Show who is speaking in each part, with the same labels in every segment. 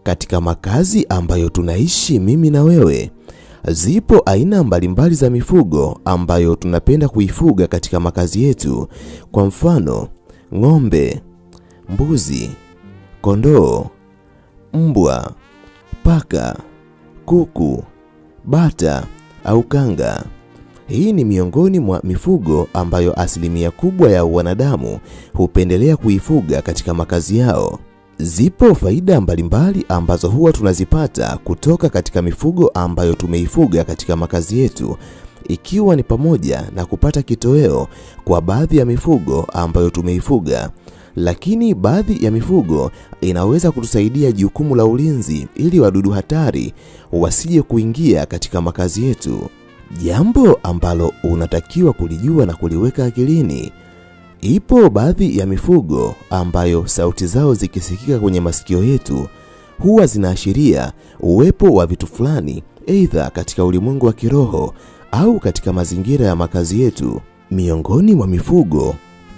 Speaker 1: Katika makazi ambayo tunaishi mimi na wewe, zipo aina mbalimbali za mifugo ambayo tunapenda kuifuga katika makazi yetu. Kwa mfano, ng'ombe, mbuzi, kondoo, mbwa, paka, kuku, bata au kanga. Hii ni miongoni mwa mifugo ambayo asilimia kubwa ya wanadamu hupendelea kuifuga katika makazi yao. Zipo faida mbalimbali ambazo huwa tunazipata kutoka katika mifugo ambayo tumeifuga katika makazi yetu, ikiwa ni pamoja na kupata kitoweo kwa baadhi ya mifugo ambayo tumeifuga. Lakini baadhi ya mifugo inaweza kutusaidia jukumu la ulinzi ili wadudu hatari wasije kuingia katika makazi yetu. Jambo ambalo unatakiwa kulijua na kuliweka akilini, ipo baadhi ya mifugo ambayo sauti zao zikisikika kwenye masikio yetu huwa zinaashiria uwepo wa vitu fulani, aidha katika ulimwengu wa kiroho au katika mazingira ya makazi yetu. Miongoni mwa mifugo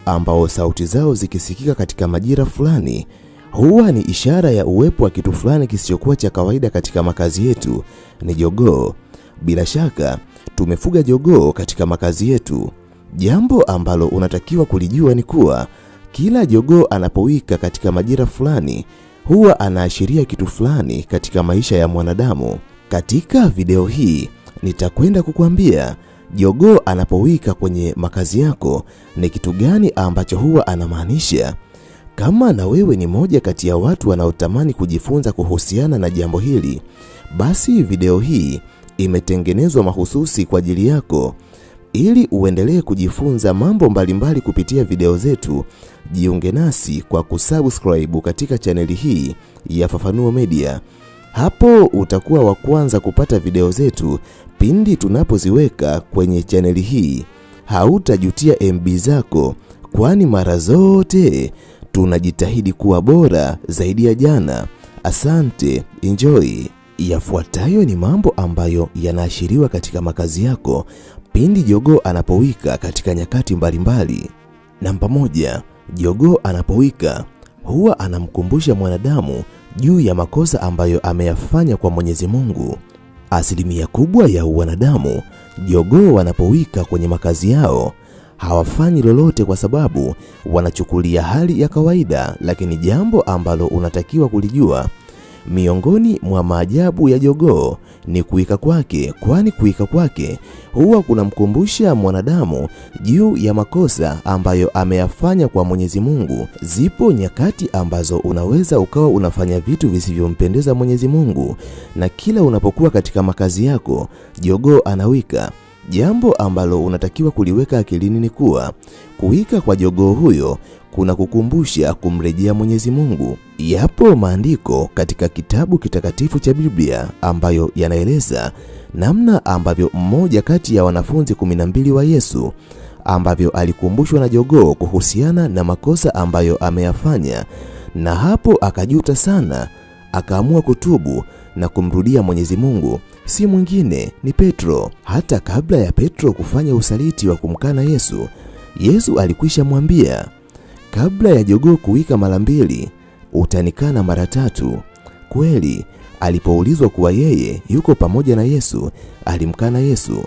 Speaker 1: ambao sauti zao zikisikika katika majira fulani huwa ni ishara ya uwepo wa kitu fulani kisichokuwa cha kawaida katika makazi yetu ni jogoo. Bila shaka tumefuga jogoo katika makazi yetu. Jambo ambalo unatakiwa kulijua ni kuwa kila jogoo anapowika katika majira fulani huwa anaashiria kitu fulani katika maisha ya mwanadamu. Katika video hii nitakwenda kukuambia jogoo anapowika kwenye makazi yako ni kitu gani ambacho huwa anamaanisha. Kama na wewe ni moja kati ya watu wanaotamani kujifunza kuhusiana na jambo hili, basi video hii imetengenezwa mahususi kwa ajili yako. Ili uendelee kujifunza mambo mbalimbali kupitia video zetu, jiunge nasi kwa kusubscribe katika chaneli hii ya Fafanuo Media. Hapo utakuwa wa kwanza kupata video zetu pindi tunapoziweka kwenye chaneli hii. Hautajutia MB zako, kwani mara zote tunajitahidi kuwa bora zaidi ya jana. Asante, enjoy. Yafuatayo ni mambo ambayo yanaashiriwa katika makazi yako pindi jogoo anapowika katika nyakati mbalimbali. Namba 1, jogoo anapowika huwa anamkumbusha mwanadamu juu ya makosa ambayo ameyafanya kwa Mwenyezi Mungu. Asilimia kubwa ya wanadamu, jogoo wanapowika kwenye makazi yao hawafanyi lolote kwa sababu wanachukulia hali ya kawaida. Lakini jambo ambalo unatakiwa kulijua, miongoni mwa maajabu ya jogoo ni kuwika kwake, kwani kuwika kwake huwa kunamkumbusha mwanadamu juu ya makosa ambayo ameyafanya kwa Mwenyezi Mungu. Zipo nyakati ambazo unaweza ukawa unafanya vitu visivyompendeza Mwenyezi Mungu, na kila unapokuwa katika makazi yako jogoo anawika. Jambo ambalo unatakiwa kuliweka akilini ni kuwa kuwika kwa jogoo huyo kuna kukumbusha kumrejea Mwenyezi Mungu. Yapo maandiko katika kitabu kitakatifu cha Biblia ambayo yanaeleza namna ambavyo mmoja kati ya wanafunzi 12 wa Yesu ambavyo alikumbushwa na jogoo kuhusiana na makosa ambayo ameyafanya, na hapo akajuta sana, akaamua kutubu na kumrudia Mwenyezi Mungu. Si mwingine ni Petro. Hata kabla ya Petro kufanya usaliti wa kumkana Yesu, Yesu alikwisha mwambia, kabla ya jogoo kuwika mara 2, utanikana mara 3. Kweli, alipoulizwa kuwa yeye yuko pamoja na Yesu, alimkana Yesu.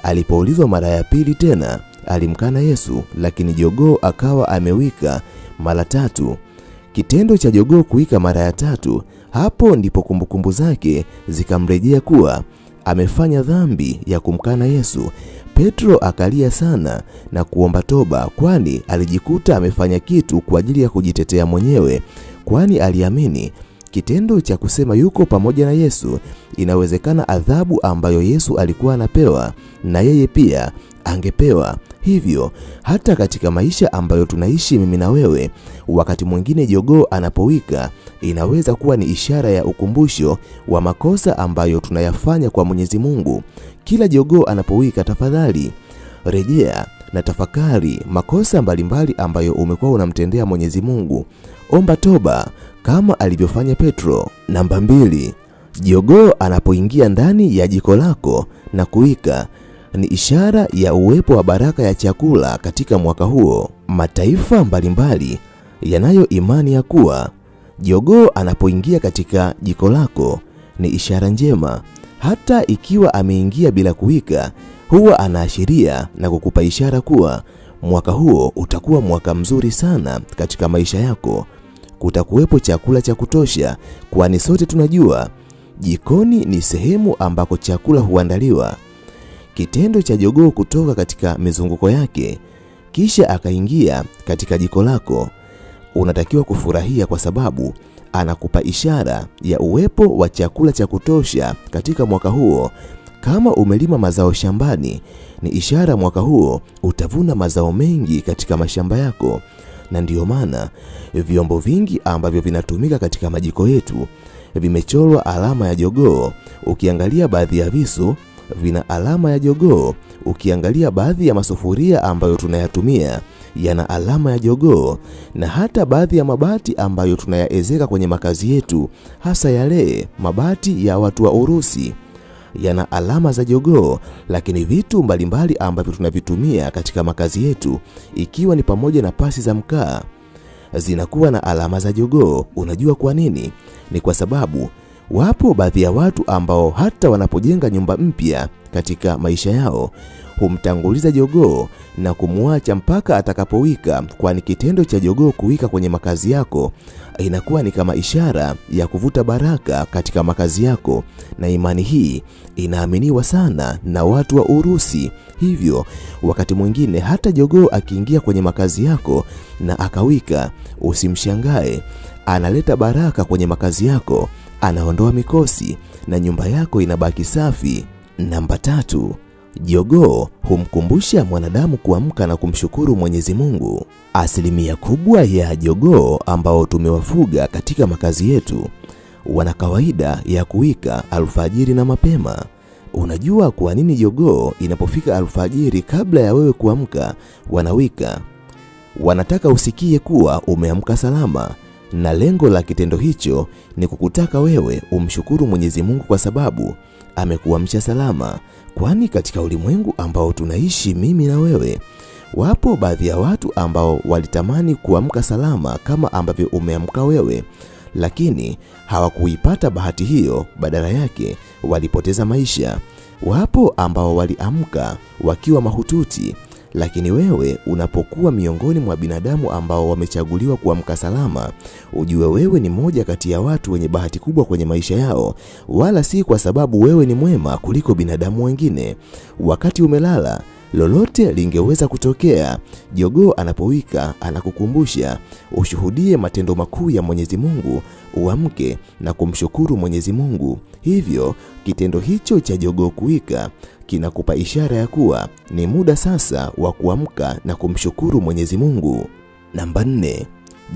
Speaker 1: Alipoulizwa mara ya pili tena, alimkana Yesu, lakini jogoo akawa amewika mara 3. Kitendo cha jogoo kuwika mara ya 3, hapo ndipo kumbukumbu zake zikamrejea kuwa amefanya dhambi ya kumkana Yesu. Petro akalia sana na kuomba toba, kwani alijikuta amefanya kitu kwa ajili ya kujitetea mwenyewe, kwani aliamini kitendo cha kusema yuko pamoja na Yesu inawezekana adhabu ambayo Yesu alikuwa anapewa na yeye pia angepewa. Hivyo hata katika maisha ambayo tunaishi mimi na wewe, wakati mwingine jogoo anapowika inaweza kuwa ni ishara ya ukumbusho wa makosa ambayo tunayafanya kwa Mwenyezi Mungu. Kila jogoo anapowika, tafadhali rejea na tafakari makosa mbalimbali ambayo umekuwa unamtendea Mwenyezi Mungu. Omba toba kama alivyofanya Petro. Namba 2, jogoo anapoingia ndani ya jiko lako na kuwika ni ishara ya uwepo wa baraka ya chakula katika mwaka huo. Mataifa mbalimbali yanayo imani ya kuwa Jogoo anapoingia katika jiko lako ni ishara njema. Hata ikiwa ameingia bila kuwika, huwa anaashiria na kukupa ishara kuwa mwaka huo utakuwa mwaka mzuri sana katika maisha yako. Kutakuwepo chakula cha kutosha, kwani sote tunajua jikoni ni sehemu ambako chakula huandaliwa. Kitendo cha jogoo kutoka katika mizunguko yake kisha akaingia katika jiko lako, unatakiwa kufurahia kwa sababu anakupa ishara ya uwepo wa chakula cha kutosha katika mwaka huo. Kama umelima mazao shambani, ni ishara mwaka huo utavuna mazao mengi katika mashamba yako. Na ndiyo maana vyombo vingi ambavyo vinatumika katika majiko yetu vimechorwa alama ya jogoo. Ukiangalia baadhi ya visu vina alama ya jogoo. Ukiangalia baadhi ya masufuria ambayo tunayatumia yana alama ya jogoo, na hata baadhi ya mabati ambayo tunayaezeka kwenye makazi yetu, hasa yale mabati ya watu wa Urusi, yana alama za jogoo. Lakini vitu mbalimbali ambavyo tunavitumia katika makazi yetu, ikiwa ni pamoja na pasi za mkaa, zinakuwa na alama za jogoo. Unajua kwa nini? Ni kwa sababu wapo baadhi ya watu ambao hata wanapojenga nyumba mpya katika maisha yao humtanguliza jogoo na kumwacha mpaka atakapowika, kwani kitendo cha jogoo kuwika kwenye makazi yako inakuwa ni kama ishara ya kuvuta baraka katika makazi yako, na imani hii inaaminiwa sana na watu wa Urusi. Hivyo wakati mwingine hata jogoo akiingia kwenye makazi yako na akawika, usimshangae, analeta baraka kwenye makazi yako, anaondoa mikosi na nyumba yako inabaki safi. Namba 3, jogoo humkumbusha mwanadamu kuamka na kumshukuru Mwenyezi Mungu. Asilimia kubwa ya jogoo ambao tumewafuga katika makazi yetu wana kawaida ya kuwika alfajiri na mapema. Unajua kwa nini jogoo inapofika alfajiri kabla ya wewe kuamka wanawika? Wanataka usikie kuwa umeamka salama, na lengo la kitendo hicho ni kukutaka wewe umshukuru Mwenyezi Mungu kwa sababu amekuamsha salama. Kwani katika ulimwengu ambao tunaishi mimi na wewe, wapo baadhi ya watu ambao walitamani kuamka salama kama ambavyo umeamka wewe, lakini hawakuipata bahati hiyo, badala yake walipoteza maisha. Wapo ambao waliamka wakiwa mahututi, lakini wewe unapokuwa miongoni mwa binadamu ambao wamechaguliwa kuamka salama, ujue wewe ni moja kati ya watu wenye bahati kubwa kwenye maisha yao, wala si kwa sababu wewe ni mwema kuliko binadamu wengine. Wakati umelala, lolote lingeweza kutokea. Jogoo anapowika anakukumbusha ushuhudie matendo makuu ya Mwenyezi Mungu, uamke na kumshukuru Mwenyezi Mungu. Hivyo kitendo hicho cha jogoo kuwika kinakupa ishara ya kuwa ni muda sasa wa kuamka na kumshukuru Mwenyezi Mungu. Namba 4,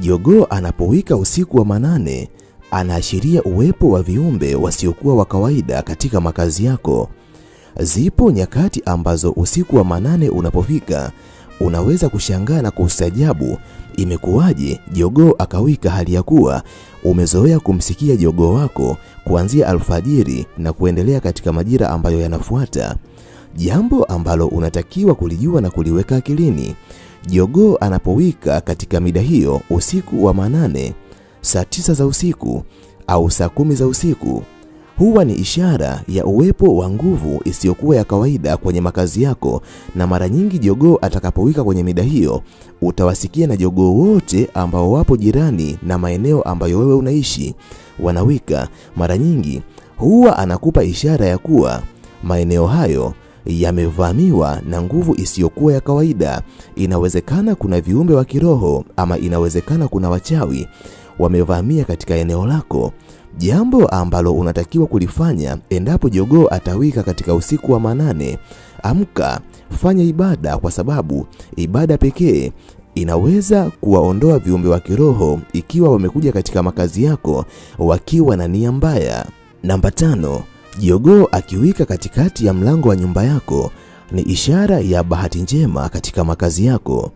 Speaker 1: jogoo anapowika usiku wa manane anaashiria uwepo wa viumbe wasiokuwa wa kawaida katika makazi yako. Zipo nyakati ambazo usiku wa manane unapofika unaweza kushangaa na kustajabu, imekuwaje jogoo akawika hali ya kuwa umezoea kumsikia jogoo wako kuanzia alfajiri na kuendelea katika majira ambayo yanafuata. Jambo ambalo unatakiwa kulijua na kuliweka akilini, jogoo anapowika katika mida hiyo usiku wa manane, saa 9 za usiku au saa 10 za usiku, huwa ni ishara ya uwepo wa nguvu isiyokuwa ya kawaida kwenye makazi yako. Na mara nyingi jogoo atakapowika kwenye mida hiyo, utawasikia na jogoo wote ambao wapo jirani na maeneo ambayo wewe unaishi wanawika. Mara nyingi huwa anakupa ishara ya kuwa maeneo hayo yamevamiwa na nguvu isiyokuwa ya kawaida. Inawezekana kuna viumbe wa kiroho ama inawezekana kuna wachawi wamevamia katika eneo lako. Jambo ambalo unatakiwa kulifanya endapo jogoo atawika katika usiku wa manane, amka, fanya ibada, kwa sababu ibada pekee inaweza kuwaondoa viumbe wa kiroho ikiwa wamekuja katika makazi yako wakiwa na nia mbaya. Namba 5, jogoo akiwika katikati ya mlango wa nyumba yako ni ishara ya bahati njema katika makazi yako.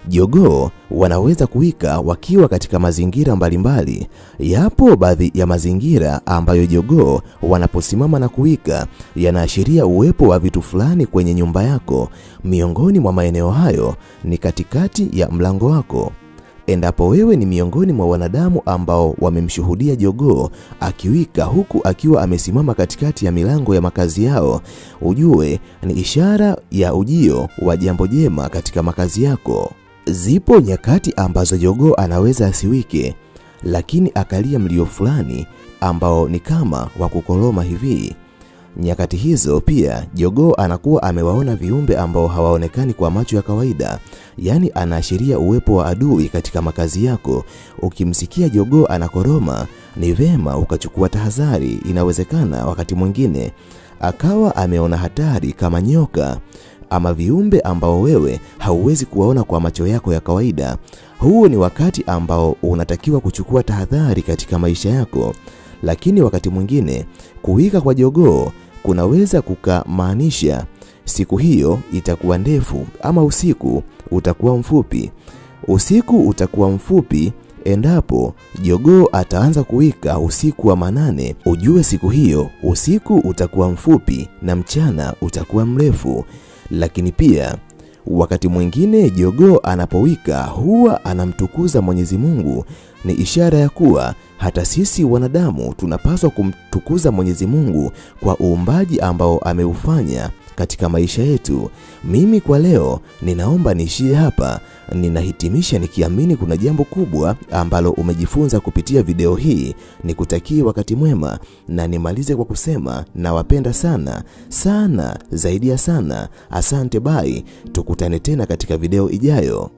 Speaker 1: Jogoo wanaweza kuwika wakiwa katika mazingira mbalimbali. Yapo baadhi ya mazingira ambayo jogoo wanaposimama na kuwika yanaashiria uwepo wa vitu fulani kwenye nyumba yako. Miongoni mwa maeneo hayo ni katikati ya mlango wako. Endapo wewe ni miongoni mwa wanadamu ambao wamemshuhudia jogoo akiwika huku akiwa amesimama katikati ya milango ya makazi yao, ujue ni ishara ya ujio wa jambo jema katika makazi yako. Zipo nyakati ambazo jogoo anaweza asiwike, lakini akalia mlio fulani ambao ni kama wa kukoroma hivi. Nyakati hizo pia jogoo anakuwa amewaona viumbe ambao hawaonekani kwa macho ya kawaida, yani anaashiria uwepo wa adui katika makazi yako. Ukimsikia jogoo anakoroma, ni vema ukachukua tahadhari. Inawezekana wakati mwingine akawa ameona hatari kama nyoka ama viumbe ambao wewe hauwezi kuwaona kwa macho yako ya kawaida. Huu ni wakati ambao unatakiwa kuchukua tahadhari katika maisha yako. Lakini wakati mwingine kuwika kwa jogoo kunaweza kukamaanisha siku hiyo itakuwa ndefu ama usiku utakuwa mfupi. Usiku utakuwa mfupi endapo jogoo ataanza kuwika usiku wa manane, ujue siku hiyo usiku utakuwa mfupi na mchana utakuwa mrefu. Lakini pia wakati mwingine jogoo anapowika huwa anamtukuza Mwenyezi Mungu. Ni ishara ya kuwa hata sisi wanadamu tunapaswa kumtukuza Mwenyezi Mungu kwa uumbaji ambao ameufanya katika maisha yetu. Mimi kwa leo ninaomba niishie hapa. Ninahitimisha nikiamini kuna jambo kubwa ambalo umejifunza kupitia video hii. Nikutakie wakati mwema na nimalize kwa kusema nawapenda sana sana zaidi ya sana. Asante, bye. Tukutane tena katika video ijayo.